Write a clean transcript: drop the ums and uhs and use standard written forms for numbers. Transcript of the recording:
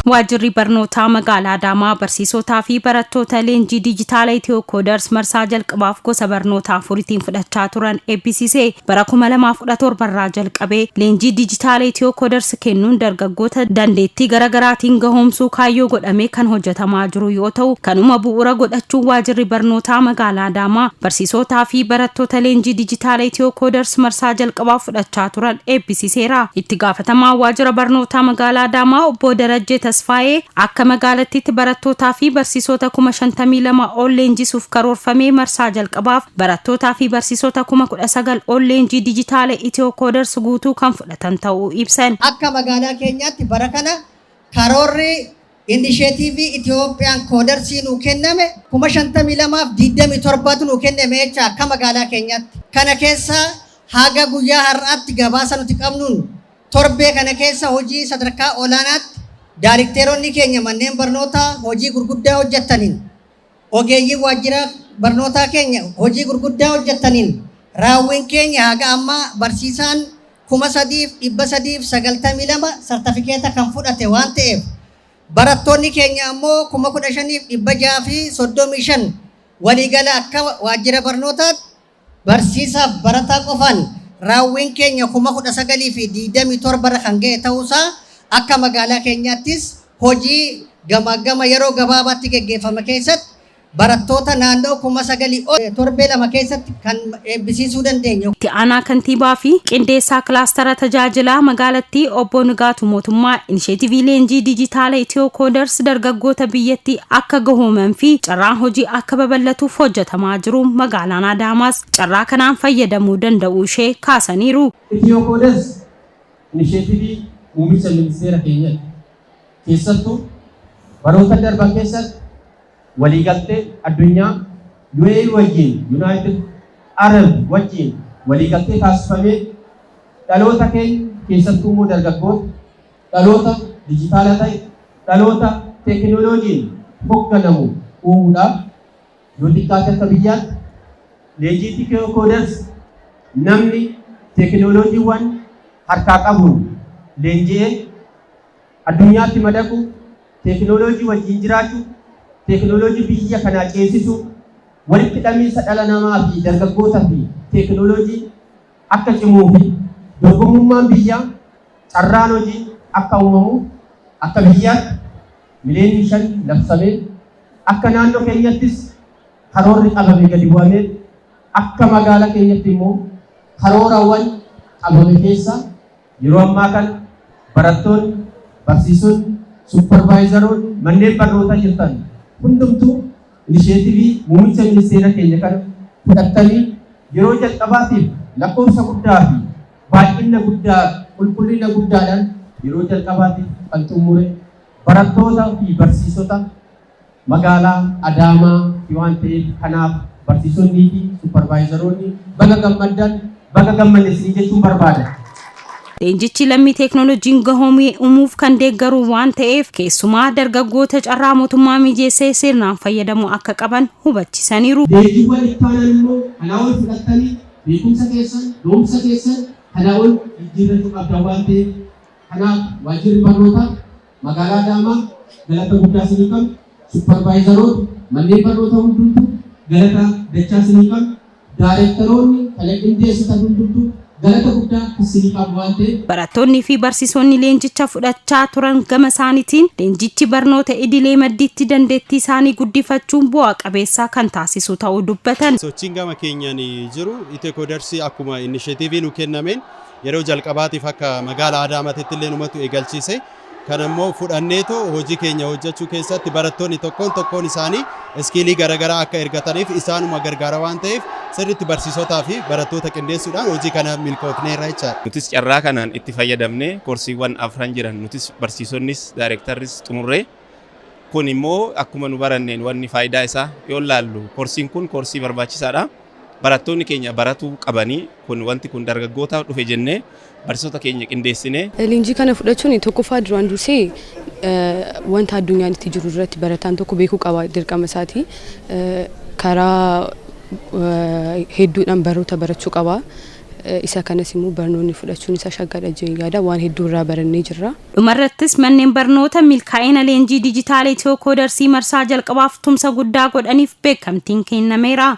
Waajjirri barnootaa magaalaa Adaamaa barsiisotaa fi barattoota leenjii dijitaala Ethio Coders marsaa jalqabaaf gosa barnootaa afuritiin fudhachaa turan eebbisiise. Bara 2017 irraa jalqabee leenjii dijitaala Ethio Coders kennuun dargaggoota dandeettii garaagaraatiin gahoomsuu kaayyoo godhamee kan hojjetamaa jiru yoo ta'u, kanuma bu'uura godhachuun waajjirri barnootaa magaalaa Adaamaa barsiisotaa fi barattoota leenjii dijitaala Ethio Coders marsaa jalqabaaf fudhachaa turan eebbisiiseera. Itti gaafatamaa waajjira barnootaa magaalaa Adaamaa obbo Darajjee Tasfaayee akka magaalattiitti barattootaa fi barsiisota 52,000 ol leenjisuuf karoorfamee marsaa jalqabaaf barattootaa fi barsiisota 19,000 ol leenjii dijitaala Ethio Coders guutuu kan fudhatan ta'uu ibsan. Akka magaalaa keenyaatti bara kana karoorri initiative Ethiopian Codersii nuu kenname 52,027tu nuu kenname jecha akka magaalaa keenyaatti. Kana keessa haga guyyaa har'aatti gabaasa nuti qabnuun torbee kana keessa hojii sadarkaa olaanaatti daarikteeronni keenya manneen barnootaa hojii gurguddaa hojjetaniin, ogeeyyii waajjira barnootaa keenya hojii gurguddaa hojjetaniin, raawwiin keenya haga ammaa barsiisaan 3,392 sartifikeeta kan fudhate waan ta'eef, barattoonni keenya ammoo 15,635, waliigala akka waajjira barnootaatti barsiisaaf barataa qofaan raawwiin keenya 19,027 irra kan ga'e ta'uusaa, akka magaalaa keenyaattis hojii gama yeroo gabaabaatti geggeeffame keessatti barattoota naannoo 9,000 ol torbee 2 keessatti kan eebbisiisuu dandeenye. Itti aanaa kantiibaa fi qindeessaa kilaastara tajaajilaa magaalattii obbo Nigaatu Mootummaa initiative leenjii dijitaala Ethio Coders dargaggoota biyyattii akka gahooman fi carraan hojii akka babal'atuuf hojjetamaa jiru, magaalaan Adaamaas carraa kanaan fayyadamuu danda'uu ishee kaasaniiru. Ethio Coders initiative muummicha ministeera keenyaati. Keessattuu baroota darban keessatti waliigaltee addunyaa UAE wajjin, United Arab wajjin waliigaltee taasifamee dhaloota keenya, keessattuu immoo dargaggoota, dhaloota dijitaala ta'e, dhaloota teekinooloojiin hogganamu uumuudhaaf yoo xiqqaate akka biyyaatti leenjii Ethio Coders namni teekinooloojiiwwan harkaa qabuun leenji'ee addunyaatti madaqu, teekinooloojii wajjin jiraachuu, teekinooloojii biyya kanaa ceesisuu, walitti hidhamiinsa dhala namaa fi dargaggoota fi teekinooloojii akka cimuu fi dorgomummaan biyyaa, carraan hojii akka uumamu akka biyyaatti 5 miliyoona labsamee, akka naannoo keenyattis karoorri qabame gadi bu'amee, akka magaalaa keenyatti immoo karoorawwan qabame keessa yeroo ammaa kana barattoonni, barsiisonni, supervisoronni manneen barnootaa jirtan hundumtuu initiative muummicha ministeera keenya kana fudhattanii yeroo jalqabaatiif lakkoofsa guddaa fi baay'ina guddaa, qulqullina guddaadhaan yeroo jalqabaatiif kan xumure barattoota fi barsiisota magaalaa Adaamaa waan ta'eef, kanaaf barsiisonnii fi supervisoroonni baga gammaddan, baga gammanne isinii jechuun barbaada. Leenjichi lammii teeknooloojiin gahoomee uumuuf kan deeggaru waan ta'eef, keessumaa dargaggoota carraa mootummaa mijeessee sirnaan fayyadamuu akka qaban hubachisaniiru. Leenjiiwwan itti aanan immoo kanaa ol fudhattanii beekumsa keessan, ga'umsa keessan kanaa ol jijjiirrachuu qabdan waan ta'eef, kanaaf waajjirri barnootaa magaalaa Adaamaa galata guddaa isinii qabna. Supervisoroota manneen barnoota hundumtuu galata dachaa isinii qabna. Daareektaroonni kana qindeessitan hundumtuu galata guddaa isinii qabu waan ta'eef. Barattoonni fi barsiisonni leenjicha fudhachaa turan gama isaaniitiin leenjichi barnoota idilee maddiitti dandeettii isaanii guddifachuun bu'aa qabeessa kan taasisu ta'uu dubbatan. Sochiin gama keenyaan jiru, Ethio Codersii akkuma initiative nu kennameen yeroo jalqabaatiif akka magaalaa Adaamaatti illee numatu eegalchiise. Kan ammoo fudhanneetoo hojii keenya hojjechuu keessatti barattoonni tokkoon tokkoon isaanii skillii garaagaraa akka ergataniif isaanuma gargaara waan ta'eef, sirriitti barsiisotaa fi barattoota qindeessuudhaan hojii kana milkoofneerra jechaadha. Nutis carraa kanaan itti fayyadamnee koorsiiwwan afran jiran nutis barsiisonnis daayirektarris xumurree, kun immoo akkuma nu baranneen wanni faayidaa isaa yoo laallu, koorsiin kun koorsii barbaachisaadha. Barattoonni keenya baratuu qabanii, kun wanti kun dargaggootaaf dhufe jennee barsiisota keenya qindeessinee. Leenjii kana fudhachuun tokkoffaa duraan dursee wanta addunyaan itti jiru irratti barataan tokko beekuu qaba, dirqama isaati. Karaa hedduudhaan baroota barachuu qaba. Isa kanas immoo barnoonni fudhachuun isaa shaggaadha jedhee yaada, waan hedduu irraa barannee jirra. Dhumarrattis manneen barnoota milkaa'ina leenjii dijitaala Itiyoo Koodarsii marsaa jalqabaaf tumsa guddaa godhaniif beekamtiin kennameera.